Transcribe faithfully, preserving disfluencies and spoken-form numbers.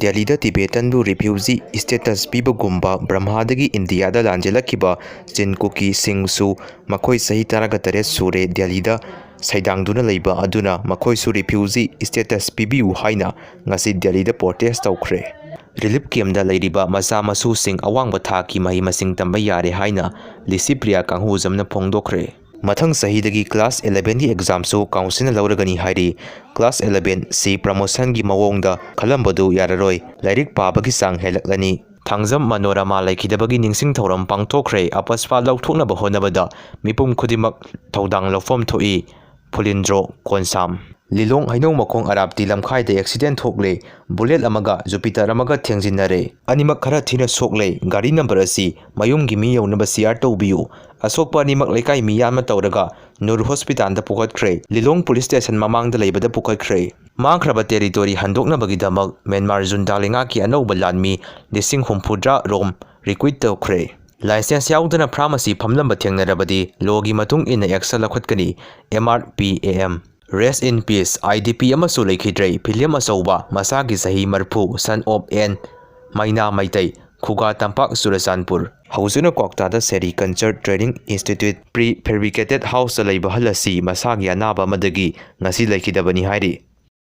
ꯗꯦꯜꯂꯤꯗ ꯇꯤꯕꯦꯇꯟꯕꯨ refugee status ꯄꯤꯕꯒꯨꯝꯕ ꯕ꯭ꯔꯍꯃꯥꯗꯒꯤ ꯏꯟꯗꯤꯌꯥꯗ ꯂꯥꯟꯖꯦꯜꯂꯛꯈꯤꯕ ꯆꯤꯟ ꯀꯨꯀꯤꯁꯤꯡꯁꯨ ꯃꯈꯣꯏ ꯆꯍꯤ ꯇꯔꯥꯒ ꯇꯔꯦꯠ ꯁꯨꯔꯦ ꯗꯦꯜꯂꯤꯗ ꯁꯩꯗꯥꯡꯗꯨꯅ ꯂꯩꯕ ꯑꯗꯨꯅ ꯃꯈꯣꯏꯁꯨ ꯔꯤꯐ꯭ꯌꯨꯖꯤ ꯁ꯭ꯇꯦꯇꯁ ꯄꯤꯕꯤꯌꯨ ꯍꯥꯏꯅ ꯉꯁꯤ ꯗꯦꯜꯂꯤꯗ ꯄ꯭ꯔꯣꯇꯦꯁ ꯇꯧꯈ꯭ꯔꯦ꯫ ꯔꯤꯂꯤꯐ ꯀꯦꯝꯞꯇ ꯂꯩꯔꯤꯕ ꯃꯆꯥ ꯃꯁꯨꯁꯤꯡ ꯑꯋꯥꯡꯕ ꯊꯥꯛꯀꯤ ꯃꯍꯩ ꯃꯁꯤꯡ ꯇꯝꯕ ꯌꯥꯔꯦ ꯍꯥꯏꯅ ꯂꯤꯁꯤꯄ꯭ꯔꯤꯌꯥ ꯀꯥꯡꯍꯨꯖꯝꯅ ꯐꯣꯡꯗꯣꯛꯈ꯭ꯔꯦ꯫ ꯃꯊꯪ ꯆꯍꯤꯗꯒꯤ ꯀ꯭ꯂꯥꯁ ꯏꯂꯦꯚꯦꯟꯒꯤ ꯑꯦꯛꯖꯥꯝꯁꯨ ꯀꯥꯎꯟꯁꯤꯜꯅ ꯂꯧꯔꯒꯅꯤ ꯍꯥꯏꯔꯤ꯫ ꯀ꯭ꯂꯥꯁ ꯏꯂꯦꯚꯦꯟ ꯁꯤ ꯄ꯭ꯔꯃꯣꯁꯟꯒꯤ ꯃꯑꯣꯡꯗ ꯈꯜꯂꯝꯕꯗꯨ ꯌꯥꯔꯔꯣꯏ꯫ ꯂꯥꯏꯔꯤꯛ ꯄꯥꯕꯒꯤ ꯆꯥꯡ ꯍꯦꯜꯂꯛꯂꯅꯤ꯫ ꯊꯥꯡꯖꯝ ꯃꯅꯣꯔꯃꯥ ꯂꯩꯈꯤꯗꯕꯒꯤ ꯅꯤꯡꯁꯤꯡ ꯊꯧꯔꯝ ꯄꯥꯡꯊꯣꯛꯈ꯭ꯔꯦ꯫ ꯑꯄꯁꯄꯥ ꯂꯧꯊꯣꯛꯅꯕ ꯍꯣꯠꯅꯕꯗ ꯃꯤꯄꯨꯝ ꯈꯨꯗꯤꯡꯃꯛ ꯊꯧꯗꯥꯡ ꯂꯧꯐꯝ ꯊꯣꯛꯏ꯫ ꯐꯨꯂꯤꯟꯗ꯭ꯔꯣ ꯀꯣꯟꯁꯥꯝ꯫ ꯂꯤꯂꯣꯡ ꯍꯩꯅꯧ ꯃꯈꯣꯡ ꯑꯔꯥꯞꯇꯤ ꯂꯝꯈꯥꯏꯗ ꯑꯦꯛꯁꯤꯗꯦꯟ ꯊꯣꯛꯂꯦ꯫ ꯕꯨꯂꯦꯠ ꯑꯃꯒ ꯖꯨꯄꯤꯇꯔ ꯑꯃꯒ ꯊꯦꯡꯖꯤꯟꯅꯔꯦ꯫ ꯑꯅꯤꯃꯛ ꯈꯔ ꯊꯤꯅ ꯁꯣꯛꯂꯦ꯫ ꯒꯥꯔꯤ ꯅꯝꯕꯔ ꯑꯁꯤ ꯃꯌꯨꯝꯒꯤ ꯃꯤ ꯌꯧꯅꯕ ꯁꯤꯌꯥꯔ ꯇꯧꯕꯤꯌꯨ꯫ ꯑꯁꯣꯛꯄ ꯑꯅꯤꯃꯛ ꯂꯩꯀꯥꯏ ꯃꯤꯌꯥꯝꯅ ꯇꯧꯔꯒ ꯅꯨꯔ ꯍꯣꯁꯄꯤꯇꯥꯜꯗ ꯄꯨꯈꯠꯈ꯭ꯔꯦ꯫ ꯂꯤꯂꯣꯡ ꯄꯨꯂꯤꯁ ꯁ꯭ꯇꯦꯁꯟ ꯃꯃꯥꯡꯗ ꯂꯩꯕꯗ ꯄꯨꯈꯠꯈ꯭ꯔꯦ꯫ ꯃꯥꯡꯈ꯭ꯔꯕ ꯇꯦꯔꯤꯇꯣꯔꯤ ꯍꯟꯗꯣꯛꯅꯕꯒꯤꯗꯃꯛ ꯃ꯭ꯌꯥꯟꯃꯥꯔ ꯖꯨꯟꯇꯥ ꯂꯩꯉꯥꯛꯀꯤ ꯑꯅꯧꯕ ꯂꯥꯟꯃꯤ ꯂꯤꯁꯤꯡ ꯍꯨꯝꯐꯨꯇꯔꯥ ꯔꯣꯝ ꯔꯤꯀ꯭ꯔꯨꯏꯠ ꯇꯧꯈ꯭ꯔꯦ꯫ ꯂꯥꯏꯁꯦꯟꯁ ꯌꯥꯎꯗꯅ ꯐꯥꯔꯃꯥꯁꯤ ꯐꯝꯂꯝꯕ ꯊꯦꯡꯅꯔꯕꯗꯤ ꯂꯣꯒꯤ ꯃꯇꯨꯡ ꯏꯟꯅ ꯑꯦꯛꯁꯟ ꯂꯧꯈꯠꯀꯅꯤ, M R P A M. Rest in peace, I D P ꯑꯃꯁꯨ ꯂꯩꯈꯤꯗ꯭ꯔꯦ꯫ ꯐꯤꯂꯝ ꯑꯆꯧꯕ, ꯃꯁꯥꯒꯤ ꯆꯍꯤ ꯃꯔꯤꯐꯨ, Son of Anne, ꯃꯩꯅꯥ ꯃꯩꯇꯩ, ꯈꯨꯒꯥ ꯇꯝꯄꯥꯛ, ꯆꯨꯔꯆꯥꯟꯄꯨꯔ꯫ ꯍꯧꯖꯤꯛꯅ ꯀ꯭ꯋꯥꯛꯇꯥꯗ ꯁꯦꯔꯤꯀꯜꯆꯔ ꯇ꯭ꯔꯦꯅꯤꯡ ꯏꯟꯁꯇꯤꯇ꯭ꯌꯨꯠ ꯄ꯭ꯔꯤ ꯐꯦꯕ꯭ꯔꯤꯀꯦꯇꯦꯠ ꯍꯥꯎꯁꯇ ꯂꯩꯕ ꯑꯍꯜ ꯑꯁꯤ ꯃꯁꯥꯒꯤ ꯑꯅꯥꯕ ꯑꯃꯗꯒꯤ ꯉꯁꯤ ꯂꯩꯈꯤꯗꯕꯅꯤ ꯍꯥꯏꯔꯤ꯫